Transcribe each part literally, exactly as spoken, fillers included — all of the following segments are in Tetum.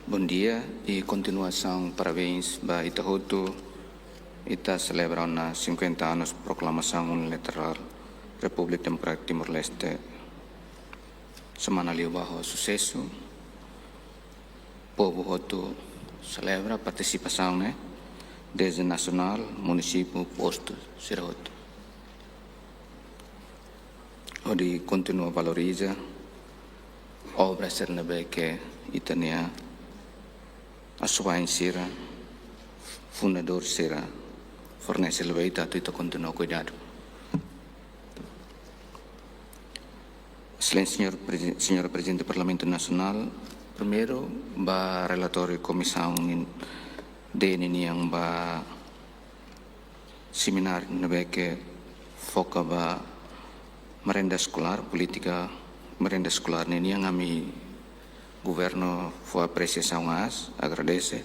Bondia i kontinuasaun parabéns ba ita hotu. Ita selebra ona cinquenta anos Proklamasaun Unilaterál Repúblika Demokrátika Timor-Leste. Semana liubá ho susesu. Povu hotu selebra, partisipasaun ne'e, dezde nasionál, munisípiu, postu, sira hotu. Hodi kontinua valoriza obra sira ne'ebé ke ita-nia asuwa'in sira, fundadór sira fornese ba ita atu ita kontinua kuidadu. Exelénsia Señór Presi-, Señora Prezidente Parlamentu Nasionál, primeiru, ba relatóriu Komisaun D ninian ba semináriu ne'ebé ke foka ba merenda eskolár, polítika merenda eskolár ninian, ami governu fó apresiasaun aas, agradese,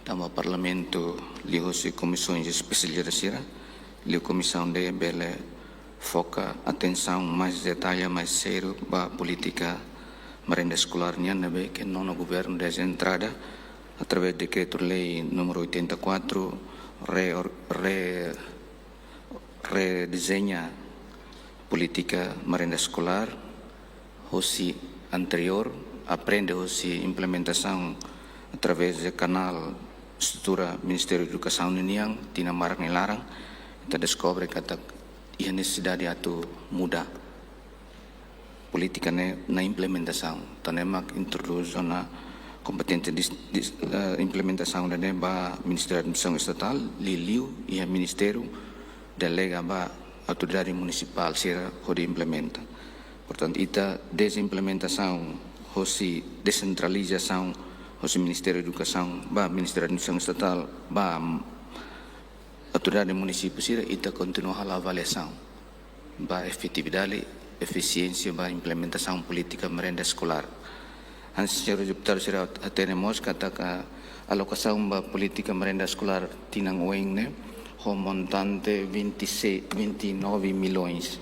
tanba Parlamentu liuhusi komisaun espesializada sira, liu Komisaun D bele foka atensaun mais detalla, mais sériu ba polítika merenda eskolár nian ne'ebé ke nonu governu dezde entrada, através dekretu-lei númeru oitenta e quatro, reor-, re-, redezeña polítika merenda eskolár, hosi anteriór, aprende hosi implementasaun através de kanál estrutura Ministériu Edukasaun ninian, tinan barak nia laran, ita deskobre katak iha nesesidade atu muda polítika ne'e na implementasaun. Tan ne'e mak introdús ona kompetente dis-, dis-, eh, implementasaun ne'e ba Ministériu Administrasaun Estatál, liuliu iha ministériu delega ba autoridade munisipál sira hodi implementa. Portantu, ita dezde implementasaun hosi desentralizasaun hosi Ministériu Edukasaun ba Ministériu Administrasaun Estatál, ba autoridade munisípiu sira, ita kontinua halo avaliasaun ba efetividade, efisiénsia ba implementasaun polítika merenda eskolár. Hanesan señór deputadu sira hatene mós katak alokasaun ba polítika merenda eskolár tinan oin ne'e ho montante vinte e seis, vinte e nove milhões,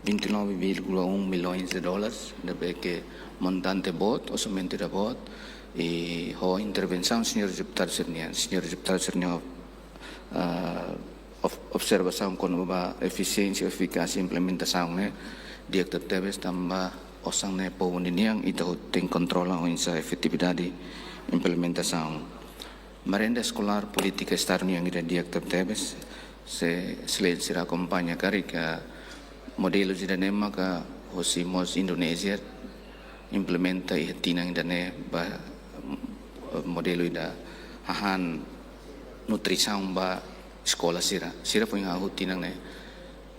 vinte e nove vírgula um milhões de dólares, ne'ebé ke montante boot, orsamentu ida boot, i ho intervensaun señór deputadu sira-nian, señór deputadu sira-nian, ah, ob-, observasaun kona-ba efisiénsia, efikásia implementasaun ne'e di'ak tebes tanba osan ne'e povu ninian, ita hotu tenke kontrola oinsá efetividade implementasaun. Merenda eskolár polítika Estadu nian ida di'ak tebes, se exelénsia sira akompaña karik, modelu ida-ne'e maka hosi mós Indonézia implementa iha tinan ida-ne'e ba, mm, modelu ida hahán nutrisaun ba eskola sira. Sira foin hahú tinan ne'e.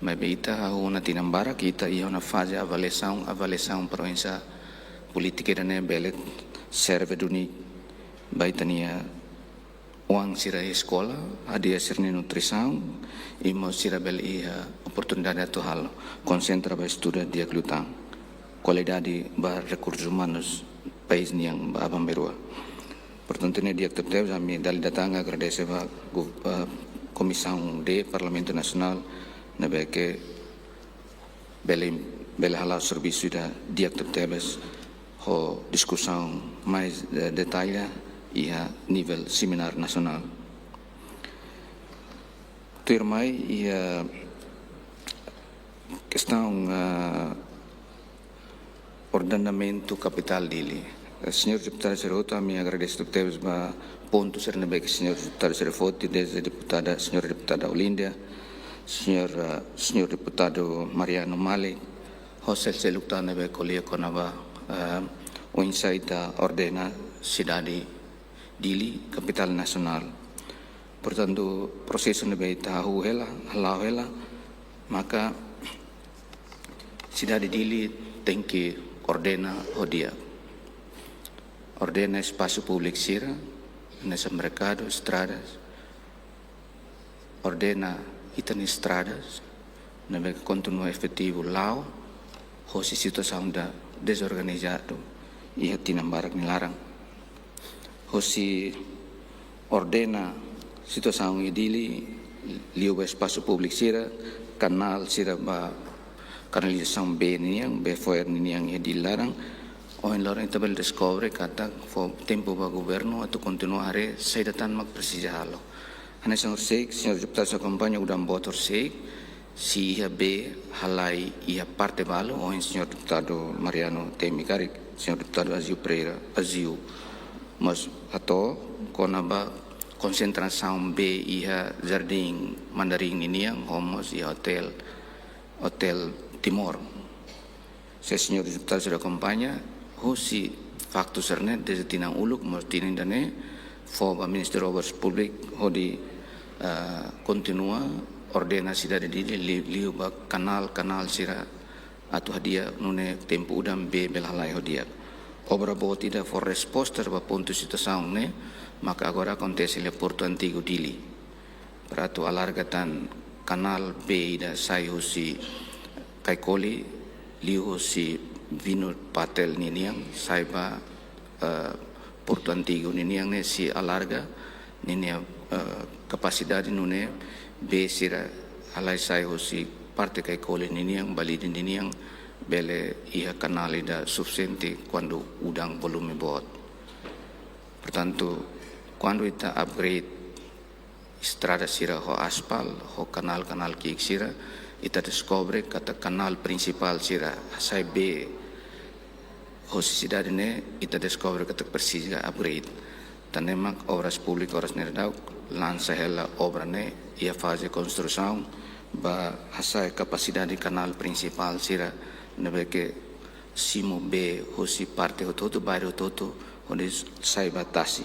Maibé ita hahú ona tinan barak, ita iha ona faze avaliasaun, avaliasaun para oinsá polítika ida-ne'e bele serve duni ba ita-nia oan sira iha eskola, hadi'a sira-nia nutrisaun, i mós sira bele iha oportunidade atu halo, konsentra ba estuda di'ak liután. Kualidade ba rekursus umanus país nian ba aban-bainrua. Portantu, ne'e di'ak tebes, ami dala ida tan agradese ba gu-, ba Komisaun D Parlamentu Nasionál, ne'ebé ke bele, bele hala'o servisu ida di'ak tebes, ho diskusaun mais, eh, detalla iha nivel semináriu nasionál. Tuirmai iha kestaun, eh, ordenamentu kapitál Dili. Eh, señór deputadu sira hotu, ami agradese tebes ba pontu sira ne'ebé ke señór deputadu sira foti, dezde deputada, señora deputada Olinda, señór, eh, señór deputadu Mariano Malik, ho seluk-seluk tan ne'ebé ko'alia kona-ba, eh, oinsá ita ordena sidade Dili, kapitál nasionál. Portantu, prosesu ne'ebé ita hahú hela, hala'o hela, maka sidade Dili tenke ordena ho di'ak. Ordena espasu públiku sira, hanesan merkadu, estradas, ordena ita-nia estradas, ne'ebé kontinua efetivu la'o, hosi situasaun ida dezorganizadu iha tinan barak nia laran. Hosi ordena situasaun iha Dili, liu ba espasu públiku sira, kanál sira ba kanalizasaun bee nian, bee fo'er nian iha Dili laran, Ohin loron ita bele deskobre katak fó tempu ba governu atu kontinua haree saida tan mak presiza halo. Hanesan horiseik, señór deputadu sira akompaña udan boot horiseik, se iha bee halai iha parte balu, ohin señór deputadu Mariano temi karik, señór deputadu Aziu Pereira, Aziu mós hato'o kona-ba konsentrasaun bee iha Jardín Mandarin ninian, ho mós iha hotel, Hotel Timor. Se señór deputadu sira akompaña, husi faktu sira-ne'e desde tinan uluk mós tinan ida-ne'e fó ba Ministériu Obras Públikas hodi, ah, kontinua ordena sidade Dili li-, liu ba kanál, kanál sira atu hadi'a nune'e tempu udan bee bele halai ho di'ak. Obra boot ida fó resposta ba pontu situasaun ne'e maka agora akontese iha Portu Antigu Dili. Para atu alarga tan kanál bee ida sai husi Caicoli, liu husi Vinod Patel ninian, sai ba, eh, Portu Antigu ninian ne'e sei alarga ninia, eh, kapasidade nune'e bee sira halai sai husi parte Caicoli ninian, Balide ninian, bele iha kanál ida sufisiente kuandu udan volume boot. Portantu, kuandu ita upgrade estrada sira ho aspal, ho kanál, kanál ki'ik sira, ita deskobre katak kanál prinsipál sira hasai bee hosi sidade ne'e, ita deskobre katak presiza upgrade. Tan ne'e mak Obras Públikas oras ne'e daudaun lansa hela obra ne'e iha faze konstrusaun ba hasai kapasidade kanál prinsipál sira ne'ebé ke simu bee hosi parte hotu-hotu, bairru hotu-hotu, hodi sai ba tasi.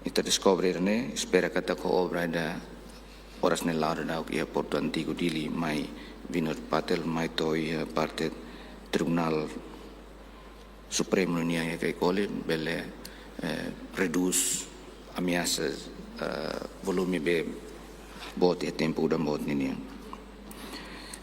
Ita deskobre ne'e, espera katak ho obra ida oras ne'e la'o daudaun iha Portu Antigu Dili mai Vinod Patel mai to'o iha parte Tribunál Supremu nian iha Caicoli bele, eh, redús ameasa, eh, volume bee boot iha tempu udan boot ninian.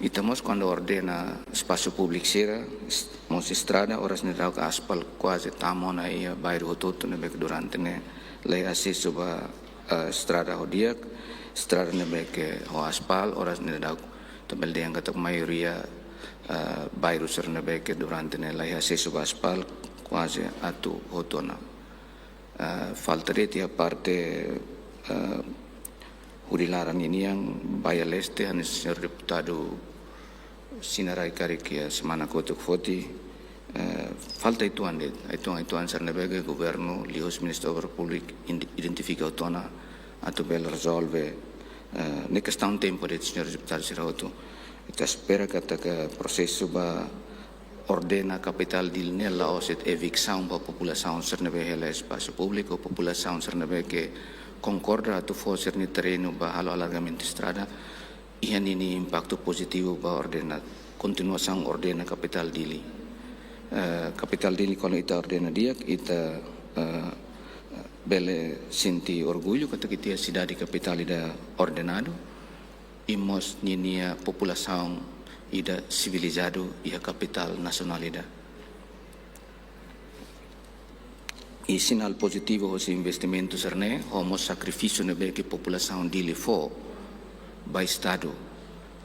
Ita mós kuandu ordena espasu públiku sira, es-, mós estrada, oras ne'e daudaun aspal kuaze tama ona iha bairru hotu-hotu ne'ebé ke durante ne'e la iha asesu ba, eh, estrada ho di'ak, estrada ne'ebé ke ho aspal, oras ne'e daudaun ita bele dehan katak maioria, eh, bairru sira ne'ebé ke durante ne'e la iha asesu ba aspal, kuaze atu hotu ona. Eh, falta de'it iha parte, eh, Hudi Laran ninian, Baía Leste, hanesan señór deputadu Sinarai karik iha semana kotuk foti, eh, falta uitoan de'it, uitoan, uitoan sira ne'ebé ke governu liuhusi Ministériu Obras Públikas indi-, identifika hotu ona atu bele rezolve, eh, ne'e kestaun tempu de'it, señór deputadu sira hotu. Ita espera katak prosesu ba ordena kapitál Dili ne'e la'ós de'it eviksaun ba populasaun sira ne'ebé hela espasu públiku, populasaun sira ne'ebé ke konkorda atu fó sira-nia terrenu ba halo alargamentu estrada, iha ninia impaktu pozitivu ba ordena, kontinuasaun ordena kapitál Dili. Eh, kapitál Dili kuandu ita ordena di'ak, ita, eh, bele sente orgullu katak ita iha sidade kapitál ida ordenadu, i mós ninia populasaun ida sivilizadu iha kapitál nasionál ida. I sinál pozitivu hosi investimentu sira-ne'e, ho mós sakrifísiu ne'ebé ke populasaun Dili fó ba Estadu,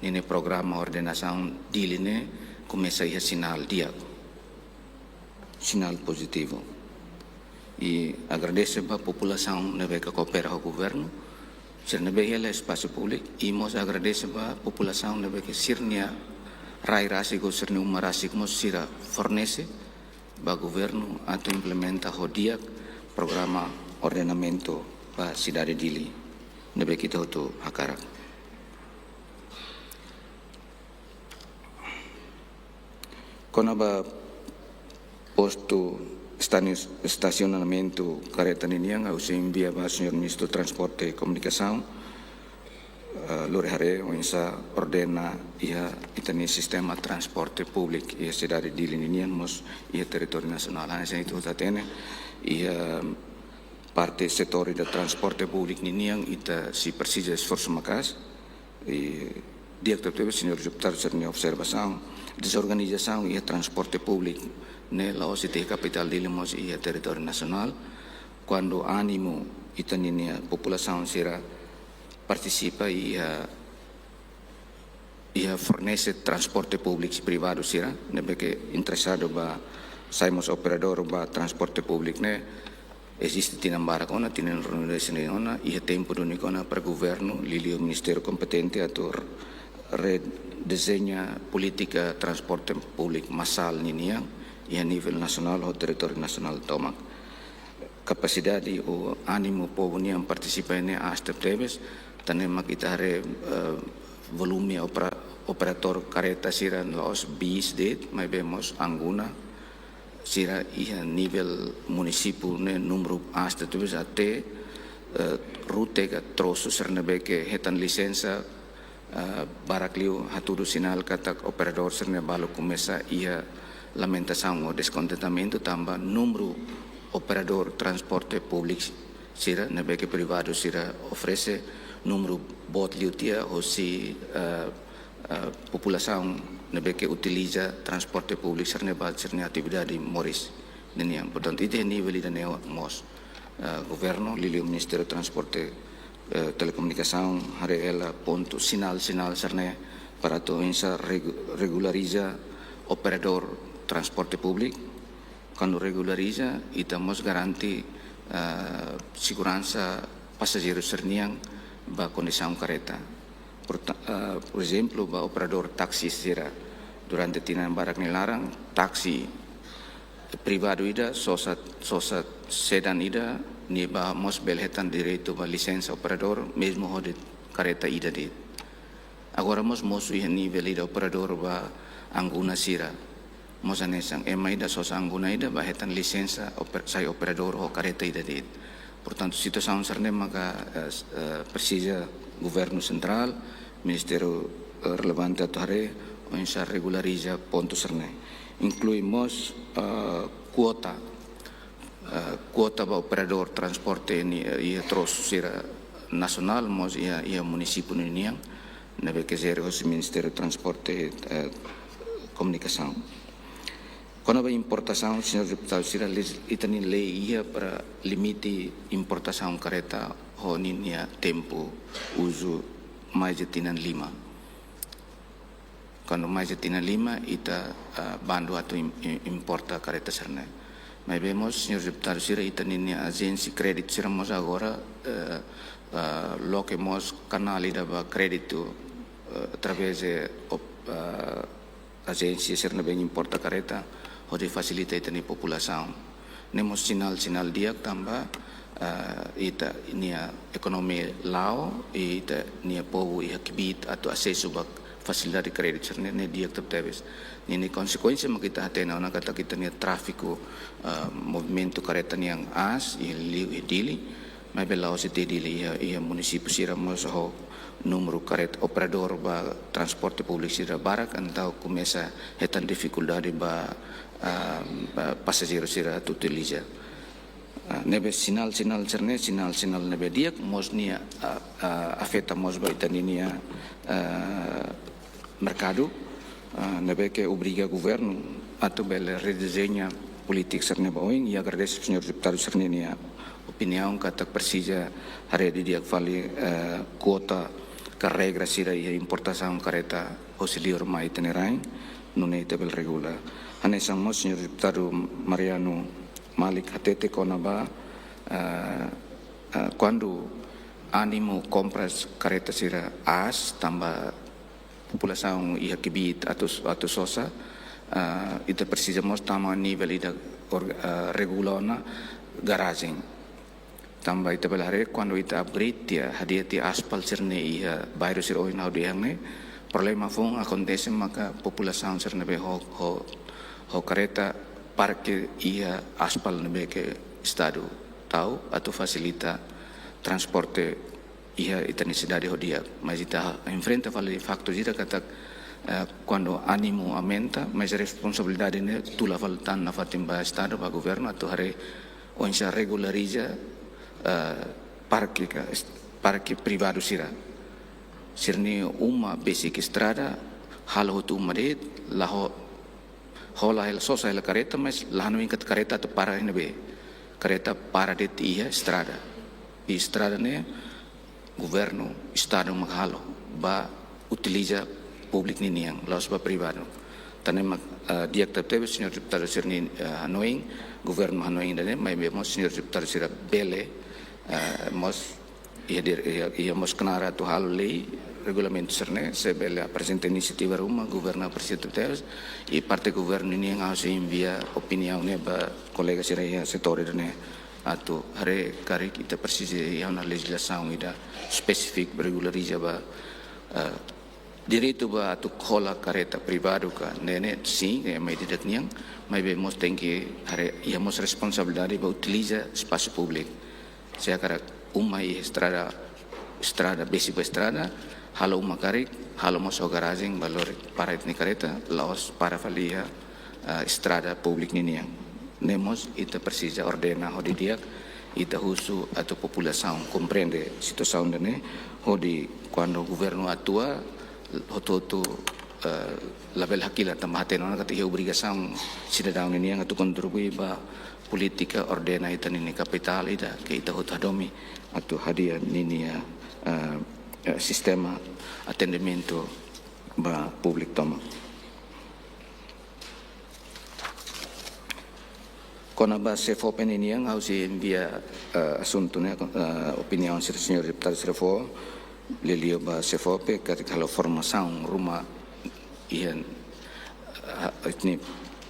ninia programa ordenasaun Dili ne'e komesa iha sinál di'ak. Sinál pozitivu. I agradese ba populasaun ne'ebé ke koopera ho governu, sira ne'ebé hela espasu públiku, i mós agradese ba populasaun ne'ebé ke sira-nia rai rasik ou sira-nia uma rasik mós sira fornese ba governu atu implementa ho di'ak programa ordenamentu ba sidade Dili ne'ebé ke ita hotu hakarak. Kona-ba postu estani-, estasionamentu kareta ninian, ha'u sei envia ba señór Ministru Transporte i Komunikasaun, eh, lori haree oinsá ordena iha ita-nia sistema transporte públiku iha sidade Dili ninian, mós iha territóriu nasionál. Hanesan ita hotu hatene, iha parte setór ida transporte públiku ninian, ita sei presiza esforsu maka'as. I di'ak tebes, señór deputadu sira-nia observasaun, dezorganizasaun iha transporte públiku ne'e la'ós de'it iha kapitál Dili, mós iha territóriu nasionál. Kuandu ánimu ita ninia populasaun sira partisipa iha, iha fornese transporte públiku privadu sira ne'ebé ke interesadu ba sai mós operadór ba transporte públiku ne'e eziste tinan barak ona, tinan ruanulu-resin-neen ona, iha tempu duni ona para governu, liuliu ministériu kompetente atu redezeña polítika transporte públiku masál ninian iha nivel nasionál ho territóriu nasionál tomak. Kapasidade ou ánimu povu nian partisipa ne'e aas tebetebes, tan ne'e mak ita haree, eh, volume opera-, operatór kareta sira la'ós bis de'it, maibé mós angguna sira iha nivel munisípiu ne'e númeru aas tebetebes até, eh, rute ka trosu sira ne'ebé ke hetan lisensa, eh, barak liu hatudu sinál katak operadór sira ne'e balu komesa iha lamentasaun ou deskontentamentu tanba númeru operadór transporte públiku sira ne'ebé ke privadu sira oferese númeru boot liu tiha hosi, eh, eh, populasaun ne'ebé ke utiliza transporte públiku sira ne'e ba sira-nia atividade moris ninian. Portantu, ita iha nivel ida-ne'e mós, eh, governu, liuliu Ministériu Transporte, eh, Telekomunikasaun, haree hela pontu sinál-sinál sira-ne'e para atu oinsá regu-, regulariza operadór transporte públiku. Kuandu regulariza, ita mós garante, eh, seguransa pasajeiru sira-nian ba kondisaun kareta. Por ta-, eh, por ezemplu, ba operadór taksi sira, durante tinan barak nia laran, taksi privadu ida, sosa, sosa sedan ida, nia ba mós bele hetan direitu ba lisensa operadór, mezmu hodi kareta ida de'it. Agora mós mosu iha nivel ida operadór ba angguna sira. Mós hanesan, ema ida sosa angguna ida ba hetan lisensa oper-, sai operadór ho kareta ida de'it. Portantu, situasaun sira-ne'e maka, eh, s-, eh, presiza governu sentrál, ministériu, eh, relevante atu haree oinsá regulariza pontu sira-ne'e. Inklui mós, eh, kuota, eh, kuota ba operadór transporte nian, eh, iha trosu sira nasionál, mós iha, iha munisípiu ninian, ne'ebé ke jere hosi Ministériu Transporte, eh, Komunikasaun. Kona-ba importasaun, señór deputadu sira, lei, ita-nia lei iha para limite importasaun kareta ho ninia tempu uzu mais de tinan lima. Kuandu mais de tinan lima, ita, ah, bandu atu im-, im-, importa kareta sira-ne'e. Maibé mós, señór deputadu sira, ita-nia, nia ajénsia kréditu sira mós agora, eh, ah, loke mós kanál ida ba kréditu, eh, através de op-, ah, ajénsia sira ne'ebé importa kareta, hodi fasilita ita-nia populasaun. Ne'e mós sinál, sinál di'ak tanba, ah, ita-nia ekonomia la'o, i ita-nia povu iha kbiit atu asesu ba fasilidade kréditu sira-ne'e, ne'e di'ak tebetebes. Ninia konsekuénsia mak ita hatene ona katak ita-nia tráfiku, ah, movimentu kareta nian aas, iha liu iha Dili, maibé la'ós de'it iha Dili, iha, iha munisípiu sira mós ho númeru kareta operadór ba transporte públiku sira barak, entaun komesa hetan difikuldade ba, ah, ba pasajeiru sira atu utiliza. Ah, ne'ebé sinál-sinál sira-ne'e, sinál-sinál ne'ebé di'ak, mós nia, ah, ah, afeta mós ba ita-nia, ah, merkadu, ah, ne'ebé ke obriga governu atu bele redezeña polítika sira-ne'e ba oin, i agradese señór deputadu sira-nia opiniaun katak presiza haree didi'ak fali, eh, kuota ka regra sira iha importasaun kareta hosi liur mai ita-nia rain, nune'e ita bele regula. Hanesan mós señór deputadu Mariano Malik hatete kona-ba, eh, eh, kuandu ánimu kompras kareta sira aas, tanba populasaun iha kbiit atu, atu sosa, ah, ita presiza mós tama nivel ida or-, ah, regula ona garajen. Tanba ita bele haree kuandu ita upgrade tiha, hadi'a tiha aspal sira-ne'e iha bairru sira ohin ha'u dehan ne'e, problema foun akontese maka populasaun sira ne'ebé ho, ho, ho kareta parkir iha aspal ne'ebé ke Estadu tau atu fasilita transporte iha ita-nia sidade ho di'ak. Mas ita enfrenta fali faktu sira katak, eh, kuandu ánimu aumenta, mas responsabilidade ne'e tula fali tan nafatin ba Estadu, ba governu, atu haree oinsá regulariza, eh, parke ka est-, parke privadu sira. Sira-nia uma besik estrada, halo hotu uma de'it, la ho-, hola hela, sosa hela kareta, mas la hanoin katak kareta atu para iha ne'ebé. Kareta para de'it iha estrada. I estrada ne'e governu, Estadu mak halo, ba utiliza públiku ninian, la'ós ba privadu. Tan ne'e mak, eh, di'ak tebes señór deputadu sira-nia, eh, hanoin, governu hanoin ida-ne'e, maibé mós señór deputadu sira bele, eh, mós iha dir-, iha, iha mós knaar atu halo lei, regulamentu sira-ne'e, se bele aprezenta inisiativa ruma, governu aprezenta tebes, i parte governu nian ha'u sei envia opiniaun ne'e ba kolega sira iha setór ida-ne'e, atu haree karik ita presiza iha ona lejizlasaun ida espesífiku regulariza ba, eh, direitu ba atu hola karreta privadu ka ne'e ne'e, sin, ema ida-idak nian, maibé mós tenke haree, iha mós responsabilidade ba utiliza espasu públiku. Se hakarak uma iha estrada, estrada, besik ba estrada, halo uma karik, halo mós ho garajen ba lori para ita-nia karreta, la'ós para fali iha, ah, estrada públiku ninian. Ne'e mós ita presiza ordena ho di'ak, ita husu atu populasaun komprende situasaun ida-ne'e, hodi kuandu governu atua, hotu-hotu, eh, labele hakilar tanba hatene ona katak iha obrigasaun sidadaun ninian atu kontribui ba polítika ordena ita-nia kapitál ida ke ita hotu hadomi atu hadi'a ninia, eh, eh, sistema atendimentu ba públiku tomak. Kona-ba SEFOPE ninian, ha'u sei envia, eh, asuntu ne'e, eh, opiniaun sira señór deputadu sira fó, liuliu ba SEFOPE, katak halo formasaun ruma iha, eh, ita-nia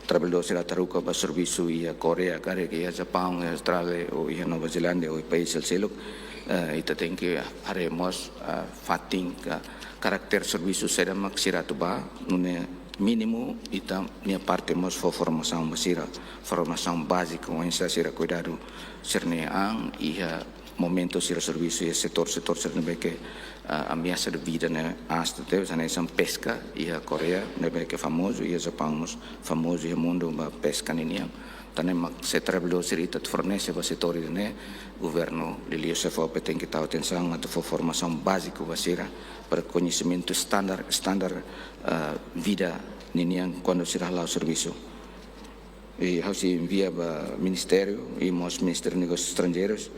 traballadór sira atu haruka ba servisu iha Koreia, karik iha Japaun, iha Austrália, ou iha Nova Zelándia, ou iha país seluk-seluk, eh, ita tenke haree mós, eh, fatin ka karakter servisu saida mak sira atu bá, nune'e mínimu ita-nia parte mós fó formasaun ba sira, formasaun báziku, oinsá sira kuidadu sira-nia an iha momentu sira servisu iha setór-setór sira ne'ebé ke, ah, ameasa de vida ne'e aas tebes, hanesan peska iha Koreia ne'ebé ke famozu, iha Japaun mós famozu iha mundu ba peska ninian. Tan ne'e mak se traballadór sira ita atu fornese ba setór ida-ne'e, governu liuliu SEFOPE tenke tau atensaun atu fó formasaun báziku ba sira para koñesimentu standar, standar, ah, vida ninian kuandu sira hala'o servisu. I ha'u sei envia ba ministériu i mós Ministériu Negósius Estranjeirus,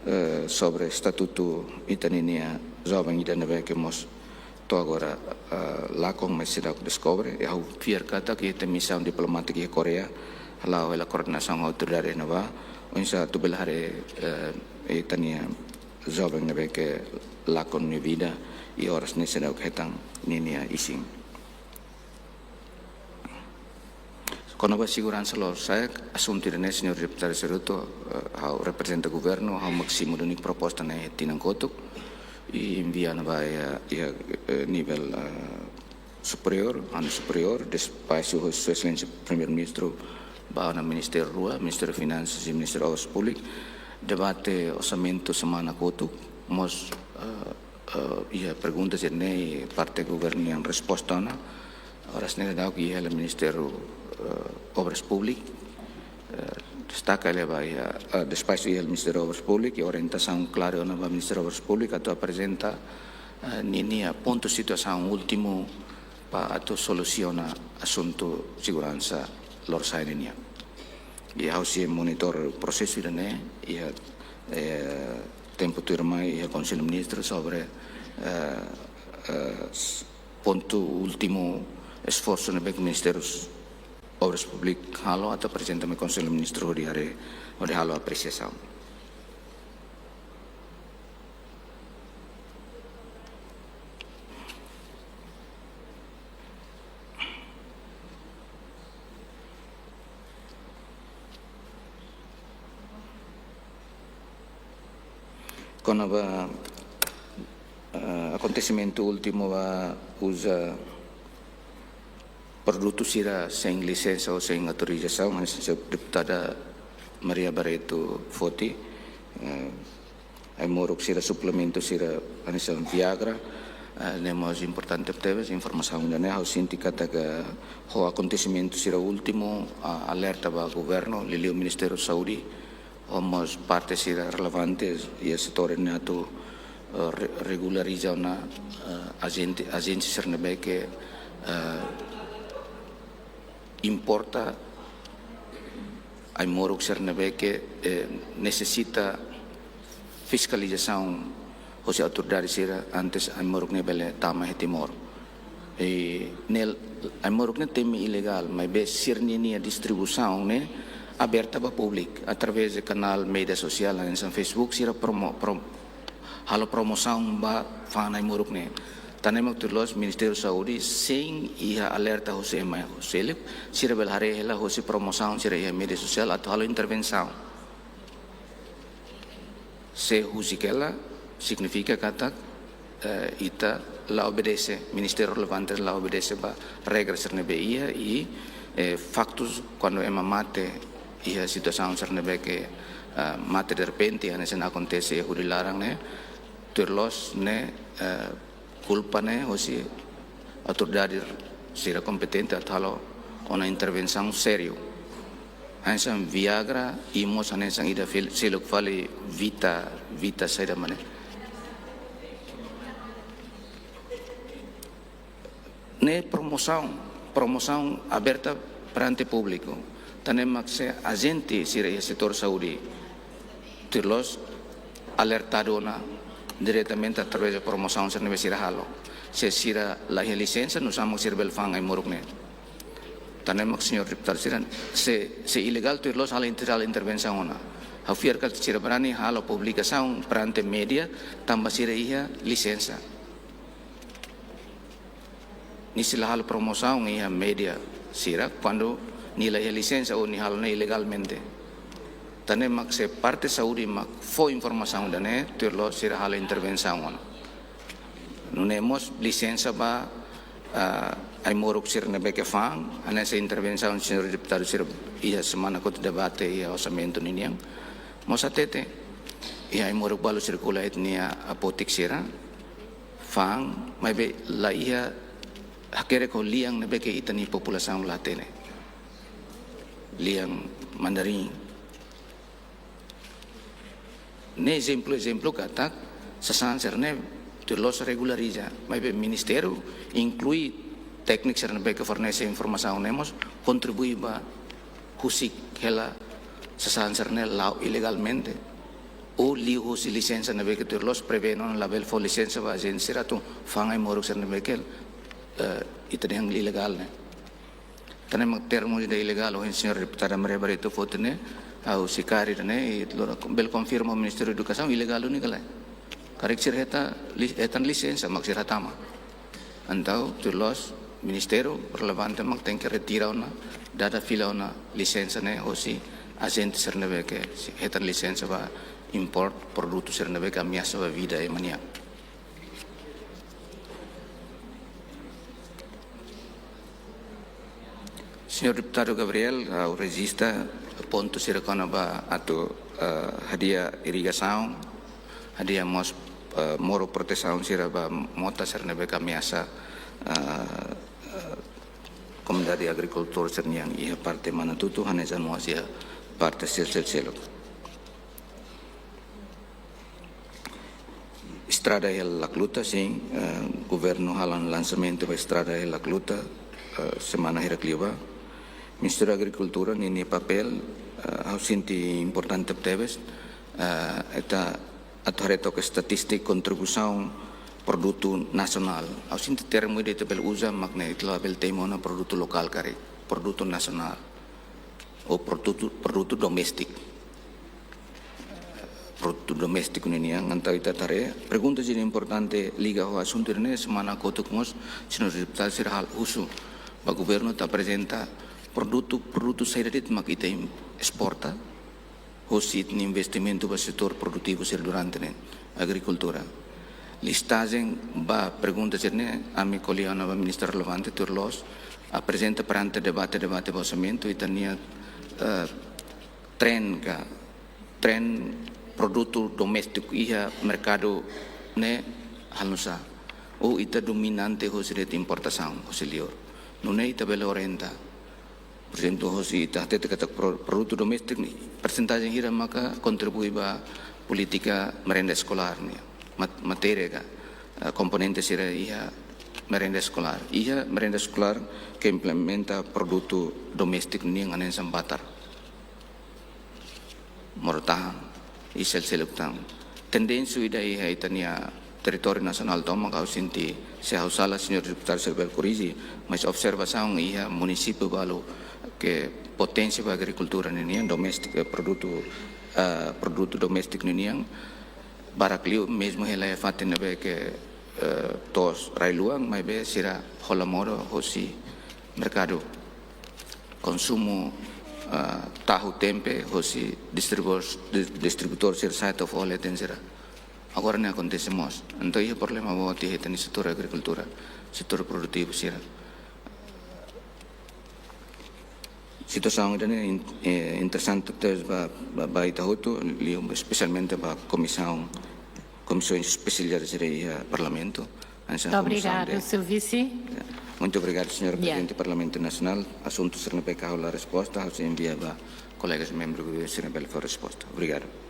eh, sobre estatutu ita ninia joven ida ne'ebé ke mós to'o agora, eh, lakon, mas seidauk deskobre. I ha'u fiar katak ita-nia misaun diplomátika iha Koreia hala'o hela koordenasaun autoridade ne'ebá, oinsá atu bele haree, eh, ita-nia joven ne'ebé ke lakon nia vida i oras ne'e seidauk hetan ninia isin. Kona-ba seguransa lorosa'e, asuntu ida-ne'e, señór deputadu sira hotu, eh, ha'u reprezenta governu, ha'u mak simu duni proposta ne'e tinan kotuk, i envia ona ba iha, iha, eh, nivel, eh, superiór, anu superiór, despaxu Sua Exelénsia Primeiru-Ministru, ba ona ministériu rua, Ministériu Finansas i Ministériu Obras Públikas, debate orsamentu semana kotuk, mós, eh, eh, iha pergunta sira-ne'e parte governu nian resposta ona. Oras ne'e daudaun iha hela Ministériu, eh, Obras Públikas, eh, destaka hela ba iha, eh, despaxu iha Ministériu Obras Públikas, i orientasaun klaru ona ba Ministériu Obras Públikas atu aprezenta, eh, ninia pontu situasaun últimu para atu solusiona asuntu seguransa lorosa'e ninian. I ha'u sei monitor prosesu ida-ne'e, iha, eh, tempu tuirmai iha Konsellu Ministru sobre, eh, eh, s-, pontu últimu esforsu ne'ebé ke Ministériu Obras Públikas halo atu aprezenta mai Konsellu Ministru hodi haree, hodi halo apresiasaun. Kona-ba, eh, akontesimentu últimu ba uza produtu sira sein lisensa ou sein autorizasaun, hanesan deputada Maria Barreto foti, eh, ai-moruk sira, suplementu sira hanesan Viagra, eh, ne'e mós importante tebes informasaun ida-ne'e, ha'u sente katak ho akontesimentu sira últimu, ah, alerta ba governu, liuliu Ministériu Saúde, ho mós parte sira relevante iha setór ne'e atu, eh, re-, regulariza ona, eh, ajente, ajente sira ne'ebé ke, eh, importa ai-moruk sira ne'ebé ke, eh, nesesita fiskalizasaun hosi autoridade sira antes ai-moruk ne'e bele tama iha Timor. I ne'e ai-moruk ne'e temi ilegál, maibé sira-nia distribuisaun ne'e aberta ba públiku através de kanál média sosiál, hanesan Facebook, sira promo, prom-, halo promosaun ba fa'an ai-moruk ne'e. Tan ne'e mak tuir loos Ministériu Saúde sein iha alerta husi ema seluk, sira bele haree hela husi promosaun sira iha média sosiál atu halo intervensaun. Se husik hela, signifika katak, eh, ita la obedese, ministériu relevante la obedese ba regra sira ne'ebé iha i, eh, faktus kuandu ema mate iha situasaun sira ne'ebé ke, eh, mate derrepente, hanesan akontese iha Hudi Laran ne'e, tuir loos ne'e, eh, kulpa ne'e hosi autoridade sira kompetente atu halo ona intervensaun sériu. Hanesan Viagra i mós hanesan ida fil-, seluk fali Vita, Vita saida mak ne'e. Ne'e promosaun, promosaun aberta perante públiku. Tan ne'e mak se ajente sira iha setór saúde tuir loos alertadu ona diretamente através de promosaun sira ne'ebé sira halo. Se sira la iha lisensa, nusá mak sira bele fa'an ai-moruk ne'e? Tan ne'e mak señór deputadu sira, se, se ilegál tuir loos halo inter-, halo intervensaun ona. Ha'u fiar katak sira berani halo publikasaun perante média tanba sira iha lisensa. Nia sei la halo promosaun iha média sira kuandu nia la iha lisensa ou nia halo ne'e ilegalmente. Tan ne'e mak se parte saúde mak fó informasaun ida-ne'e, tuir loos sira halo intervensaun ona. Nune'e mós lisensa ba, ah, ai-moruk sira ne'ebé ke fa'an, hanesan intervensaun señór deputadu sira iha semana kotuk debate iha orsamentu ninian. Mós hatete, iha ai-moruk balu sirkula iha ita-nia apotek sira, fa'an, maibé la iha hakerek ho lian ne'ebé ke ita-nia populasaun la hatene. Lian mandarin. Ne'e ezemplu-ezemplu katak sasán sira-ne'e tuir loos regulariza, maibé ministériu inklui tékniku sira ne'ebé ke fornese informasaun ne'e mós kontribui ba husik hela sasán sira-ne'e la'o ilegalmente. Ou liu husi lisensa ne'ebé ke tuir loos prevee ona labele fó lisensa ba ajente sira atu fa'an ai-moruk sira ne'ebé ke, eh, ita dehan ilegál ne'e. Tan ne'e mak termu ida ilegál, ohin señora deputada Maria Barreto foti ne'e, ha'u sei kaer ida-ne'e, i loro bele konfirma Ministériu Edukasaun ilegál duni ka lae. Karik sira hetan li-, hetan lisensa mak sira hatama. Entaun, tuir loos, ministériu relevante mak tenke retira ona, dada fila ona lisensa ne'e hosi ajente sira ne'ebé ke hetan lisensa ba import produtu sira ne'ebé ke ameasa ba vida ema nian. Señór Deputadu Gabriel, ha'u rejista pontu sira kona-ba atu, eh, hadi'a irrigasaun, hadi'a mós, eh, moru protesaun sira ba mota sira ne'ebé ke ameasa, eh, eh, komunidade agrikultór sira-nian iha parte Manatutu, hanesan mós iha parte sel-, sel-, seluk. Estrada iha Lacluta, sin, eh, governu halo lansamentu ba estrada iha Lacluta, eh, semana hirak liubá. Ministériu Agrikultura ninia papél, eh, ha'u sente importante tebes, eh, ita atu haree took estatístika kontribuisaun produtu nasionál. Ha'u sente termu ida ita bele uza mak ne'e, ita labele temi ona produtu lokál karik, produtu nasionál. Ou produtu, produtu doméstiku. Produtu doméstiku ninian, entaun ita atu haree. Pergunta ida importante liga ho asuntu ne'e, semana kotuk mós, señór deputadu sira halo husu ba governu atu aprezenta produtu, produtu saida de'it mak ita im-, esporta, hosi ita-nia investimentu ba setór produtivu sira durante ne'e, agrikultura. Listajen ba pergunta sira-ne'e, ami ko'alia ona ba ministru relevante tuir loos, aprezenta perante debate, debate ba orsamentu, ita-nia, eh, tren ka, tren produtu doméstiku iha merkadu ne'e halo nusá. Ou ita dominante hosi de'it importasaun, hosi liur. Nune'e ita bele orienta. Porezemplu, hosi ita hatete katak pro-, produtu doméstiku ne'e, persentajen hira maka kontribui ba polítika merenda eskolár ne'e. Mat-, matéria ka, eh, komponente sira iha merenda eskolár. Iha merenda eskolár ke implementa produtu doméstiku nian hanesan batar, moru-tahan, i sel-seluk tan. Tendénsia ida iha ita-nia territóriu nasionál tomak, ha'u sente, se ha'u sala, señór deputadu sira bele korrije, mas observasaun iha munisípiu balu ke potensia ba agrikultura ninian, doméstik, eh, produtu, eh, produtu doméstiku ninian, barak liu mezmu hela iha fatin ne'ebé ke, eh, to'os rai-luan, maibé sira hola modo hosi merkadu konsumu, eh, tahu tempe hosi distribuidór, di-, distribuidór sira sa'e to'o fó leten sira. Agora ne'e akontese mós. Entaun iha problema boot iha ita-nia setór agrikultura, setór produtivu sira. Situasaun ida-ne'e in-, eh, interesante tebes ba, ba, ba ita hotu, liu espesialmente ba komisaun, komisaun espesiál sira iha Parlamentu, hanesan Komisaun Obrigado, D. Señór Vise. Muito obrigado, señora Ya. Prezidente do Parlamentu Nasionál. Asuntu sira ne'ebé ke ha'u la resposta, ha'u sei envia ba kolega membru sira ne'ebé fó resposta. Obrigadu.